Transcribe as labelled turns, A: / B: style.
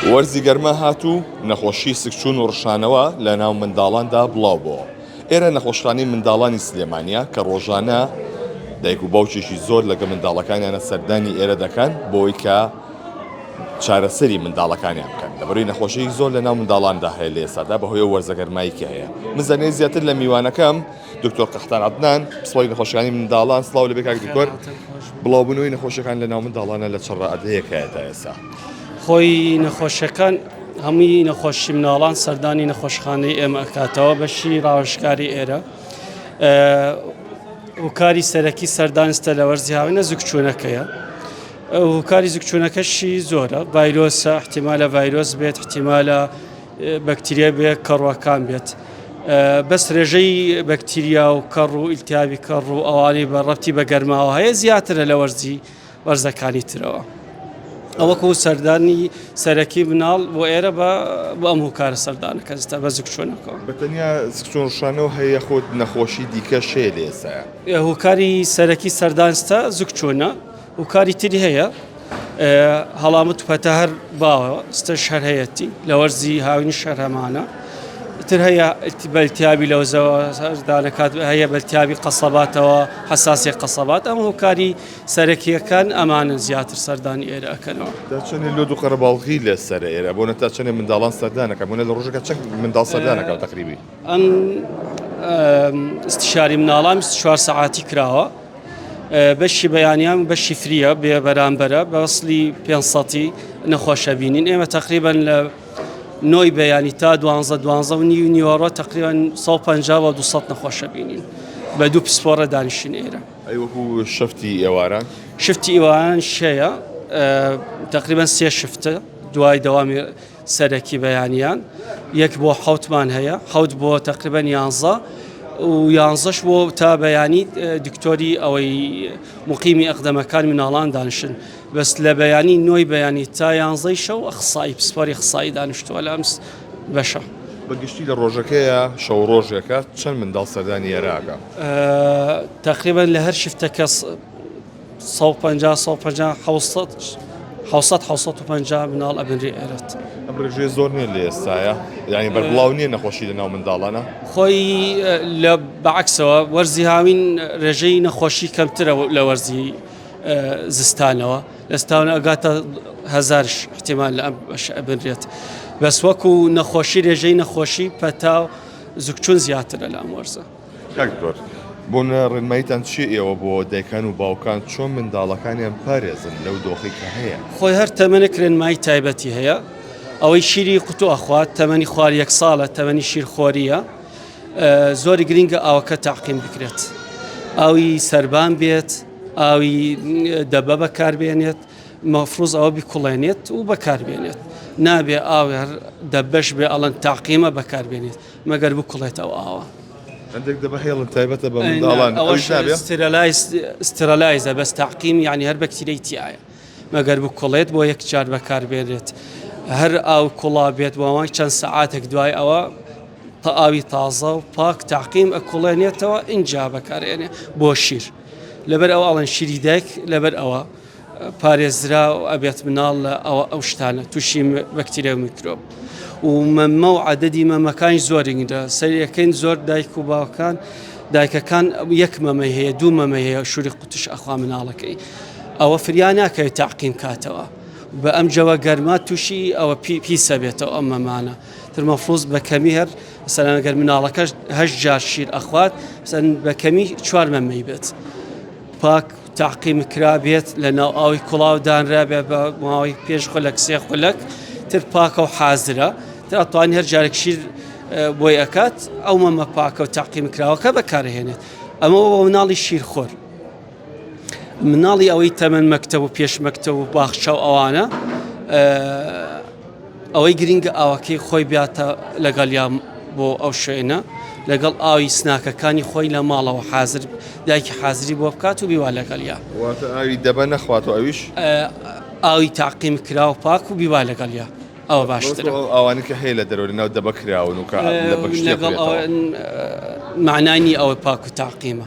A: وەرزی گەرما هات و نەخۆشی سکچوون و ڕشانەوە لە ناو منداڵاندا بڵاو بۆوە. ئێرە نەخۆشخانەی منداڵانی سلێمانییە کە ڕۆژانە دایک و باوکێکی زۆر لەگە منداڵەکانیانە سەردانی ئێرە دەکەن بۆی کە چارەسەری منداڵەکانیان بکەن لەبەرەی نەخۆشی زۆر لە ناو منداڵاندا هەیە لە ئێستادا بەهۆی ئەو وەرزە گەرمایی کە هەیە. من زانیاری زیاتر لە میوانەکەم دکتۆر قەحتان عەدنان پسپۆڕی نەخۆشیەکانی منداڵان سڵاو لەبێ کاک دکتۆر بڵاوبوونەوەی نەخۆشیەکان لە ناو منداڵانە لە چ ڕادەیەک هەیە تا ئێستا؟
B: خۆی نەخۆشیەکان هەمووی نەخۆشی مناڵان سەردانی نەخۆشخانەی ئێمە ئەکاتەوە بەشی ڕاوێژکاری ئێرە هۆکاری سەرەکی سەردانستە لە وەرزی هاوینە زگچوونەکەیە هۆکاری زگچوونەکەشی زۆرە ڤایرۆسە احتیمالە ڤایرۆس بێت احتیمالە بەکتریا بێ کەڕوەکان بێت بەس رێژەی بەکتریا و کەڕ و ئیلتیابی کەڕ و ئەوانەی بە ڕەتی بە گەرماوە هەیە زیاترە لە وەرزی وەرزەکانی ترەوە. ئەوەکو سەردانی سەرەکی مناڵ بۆ ئێرە بە بۆ ئەم هۆکارە سەردانەکە زتە بە زگچوونەکەەوە.
A: بە تەنیا زگچوون ڕشانەوە هەیە یاخود نەخۆشی دیکەش هەیە لە ئێستایا؟
B: هۆکاری سەرەکی سەردانستە زگچوونە هۆکاری تری هەیە هەڵامەت و پەتا هەر باوە ستەش هەر هەیەتی لە وەرزی هاوینی شەر هەمانە تر هەیە بەلتیابی لەوزەوە دانەکات هەیە بەلتیابی قەسەباتەوە حساسی قەسەبات ئەم هۆکاری سەرەکیەکان ئەمانن زیاتر سەردانی ئێرە ئەکەنەوە.
A: تا چەندێ لۆد و قەرەباڵغی لە سەرە ئێرە بۆنە تا چەندێ منداڵان سەردانەکە بۆنە لە ڕۆژەکە چەند منداڵ سەردانەکە تقریبی
B: ئەم استشاری مناڵان 24 سەعاتی کراوە بەشی بەیانیان بەشی فریە بێ بەرامبەرە بە وەسلی پێ نەخۆشە بینین ئێمە تقریبان لە نۆی بەیانی تا دوانزە دوانزە و نیو نیوەڕۆ تقریبان 150 بۆ 200 نەخۆشە بینین بە دوو پسپۆڕە دانیشین ئێرە.
A: ئەی وەکو shift ی ئێواران؟
B: shift ی ئێواران شەیە تقریبان سێ shift ە دوای دەوامی سەرەکی بەیانیان یەک بۆ حەوتمان هەیە حەوت بۆ تقریبان یانزە و یانزەش بۆ تا بەیانی دکتۆری ئەوەی مقیمی ئەقدەمەکان مناڵان دانیشن بەس لە بەیانی نۆی بەیانی تا یانزەی شەو ئەخسایی پسپۆری خسایی دانیشتووە لە ئەم بەشە.
A: بە گشتی لە ڕۆژەکەیە شەو ڕۆژێکە چەند منداڵ سەردانی ئێرە ئەکا؟
B: تقریبا لە هەر shift ەکە 150 150 700 700 750 مناڵ ئەبنری ئێرەت.
A: ئەم ڕێژەیە زۆر نییە لە ئێستایا؟ یانی بەربڵاو نییە نەخۆشی لە ناو منداڵانە؟
B: خۆی لە بەعەکسەوە وەرزی هاوین ڕێژەی نەخۆشی کەمترە لە وەرزی زستانەوە لە ستاونە ئەگاتە هەزارش احتیمال لە ئەم بەشە ئەبنرێت بەس وەکو نەخۆشی رێژەی نەخۆشی پەتا و زگچون زیاترە لە ئەم وەرزە.
A: کاک دکتۆر بۆنە ڕێنماییتان چیە ئێوە بۆ دایکان و باوکان چۆن منداڵەکانیان بپارێزن لەو دۆخەی کە هەیە؟
B: خۆی هەر تەمەنێک رێنمایی تایبەتی هەیە ئەوەی شیری قوتو ئەخوات تەمەنی خوار یەک ساڵە تەمەنی شیرخۆریە زۆری گرینگە ئاوەکە تاقیم بکرێت ئاوی سەربان بێت ئاوی دەبە بەکاربێنێت مەفروز ئەوە بیکوڵێنێت و بەکاربێنێت نابێ ئاوی هەر دەبەش بێ ئەڵەن تاقیمە بەکاربێنێت مەگەر بکوڵێت ئەو ئاوە.
A: هەندێک دەبە هێڵن تایبەتە بە منداڵان
B: ئەوەش sterilized ە بەس تاقیم یعنی هەر بەکتیرەی تایە مەگەر بکوڵێت بۆ یەک جار بەکاربێنێت هەر ئاو کوڵا بێت بۆ چەند سەعاتێک دوای ئەوە تا ئاوی تازە و پاک تاقیم ئەکوڵێنێتەوە ئینجا بەکارێنێ بۆ شیر لەبەر ئەو ئەڵەن شیری دایک لەبەر ئەوە پارێزراو ئەبێت مناڵ لە ئەوە ئەو شتانە تووشی بەکتریا و میکرۆب و مەمە و عددی مەمەکانی زۆرینگرە سەرەکەین زۆر دایک و باوکان دایکەکان یەک مەمەی هەیە دوو مەمەی هەیە شوری قوتش ئەخوا مناڵەکەی ئەوە فریا ناکەوێت تاقیم کاتەوە بە ئەم جەوە گەرما تووشی ئەوە پیسە بێتەوە ئەم مەمانە تر مەفروز بە کەمی هەر مەسەلەن گەر مناڵەکەش هەشت جار شیر ئەخوات مەسەلەن بە کەمی چوار مەمەی بێت پاک تاقیم کرابێت لە ناو ئاوی کوڵاو دانرابێت بە ماوەی پێش خولەک سێ خولەک تر پاکە و حازرە تر ئەتوانی هەر جارێک شیر بۆی ئەکات ئەو مەمە پاکە و تاقیم کراوەکە بەکارهێنێت ئەمە بۆ مناڵی شیرخۆر مناڵی ئەوەی تەمەن مەکتەب و پێش مەکتەب و باخچە و ئەوانە ئەوەی گرینگە ئاوەکەی خۆی بیاتە لەگەڵیان بۆ ئەو شوێنە لەگەڵ ئاوی سناکەکانی خۆی لە ماڵەوە حازر دایکی حازری بۆ بکات و بیوا لەگەڵیا
A: واتە ئاوی دەبە نەخوات و ئەویش
B: ئاوی تاقیم کرا و پاک و بیوا لەگەڵیا ئەوە باشترە
A: ئەوانی کە هەیە لە دەرەوە لەناو دەبە کراون و کە لە بەگشتی
B: لەگەڵ ئەوە معنای ئەوە پاک و تاقیمە.